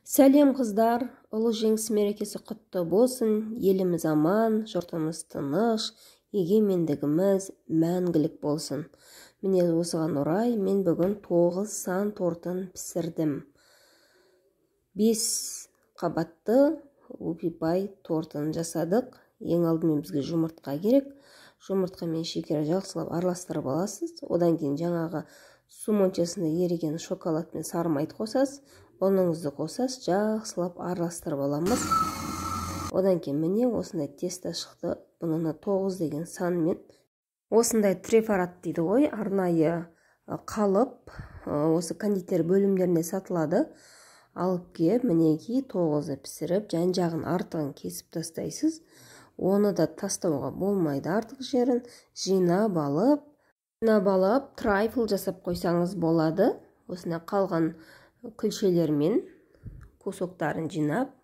Сәлем қыздар, ұлы жеңіс мерекесі құтты болсын, еліміз аман, жұртымыз тыныш, егемендігіміз мәңгілік болсын. Міне осыған орай мен бүгін 9 сан тортын пісірдім. 5 қабатты Whoopie тортын жасадық. Ең алдымен бізге жұмыртқа керек. Жұмыртқа мен шекер жақсылап араластырып аласыз. Одан кейін жаңағы су моншасында еріген шоколад пен сары майды қосасыз. Ұныңызды қосасыз, жақсылап араластырып аламыз. Одан кейін міне осындай тесто шықты. Бұны 9 деген санмен осындай трефорат дейді ғой, арнайы қалып, осы кондитер бөлімдерінде сатылады. Алып кеп, мінекей 9-ды пісіріп, жан-жағын артығын кесіп тастайсыз. Оны да тастауға болмайды, артық жерін жинап алып, трайфл жасап қойсаңыз болады. Осындай қалған күлшелермен кусоктарын жинап,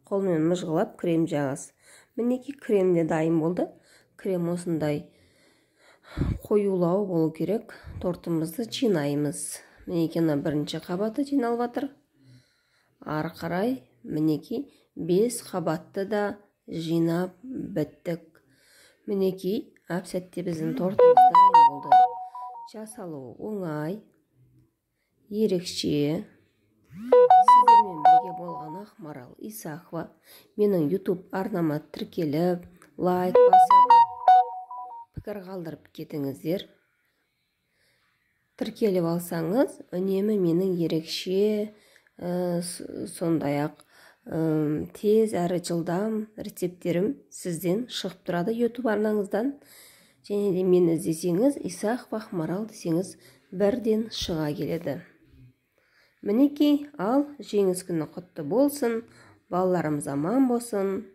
қолмен мыжғылап крем жағасыз. Мінекей крем де дайын болды. Крем осындай қоюлау болу керек. Тортымызды жинаймыз. Мінекей мына бірінші қабаты жиналып жатыр. Ары қарай мінекей 5 қабатты да жинап біттік. Мінекей әп-сәтте біздің тортымыз дайын болды. Жасалуы оңай, ерекше. Сіздермен бірге болған Ақмарал Исақова. Менің YouTube арнама тіркеліп, лайк басып, пікір қалдырып кетіңіздер. Тіркеліп алсаңыз, үнемі менің ерекше, сондай-ақ тез әрі жылдам рецепттерім сізден шығып тұрады YouTube арнаңыздан. Және де мені іздесеңіз, Исақова Ақмарал десеңіз, бірден шыға келеді. Мінекей, ал жеңіс күні құтты болсын, балаларымыз аман болсын,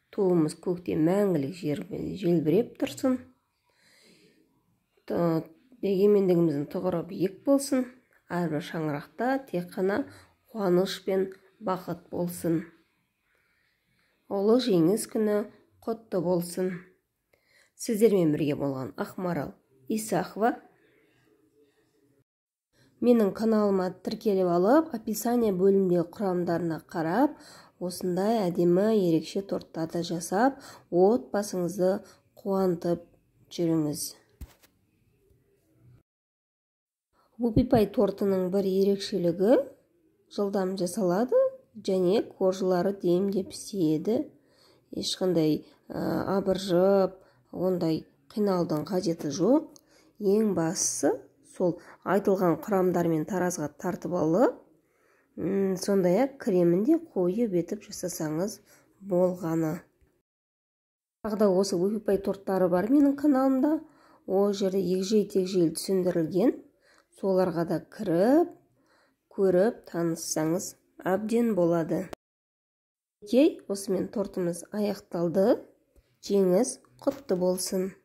туымыз көкте мәңгілік желбіреп тұрсын, егемендігіміздің тұғыры биік болсын, әрбір шаңырақта тек қана қуаныш пен бақыт болсын. Ұлы жеңіс күні құтты болсын. Сіздермен бірге болған Ақмарал Исақова. Менің каналыма тіркеліп алып, описание бөлімдегі құрамдарына қарап, осындай әдемі ерекше торттарды жасап, отбасыңызды қуантып жүріңіз. Whoopie тортының бір ерекшелігі жылдам жасалады және коржылары демде піседі. Ешқандай абыржып, ондай қиналудың қажеті жоқ. Ең бастысы сол айтылған құрамдармен таразға тартып алып, сондай-ақ кремін де қойып етіп жасасаңыз болғаны. Тағы да осы Whoopie торттары бар менің каналымда. Ол жерде егжей-тегжейлі түсіндірілген. Соларға да кіріп, көріп, таныссаңыз әбден болады. Окей, осымен тортымыз аяқталды. Жеңіс құтты болсын.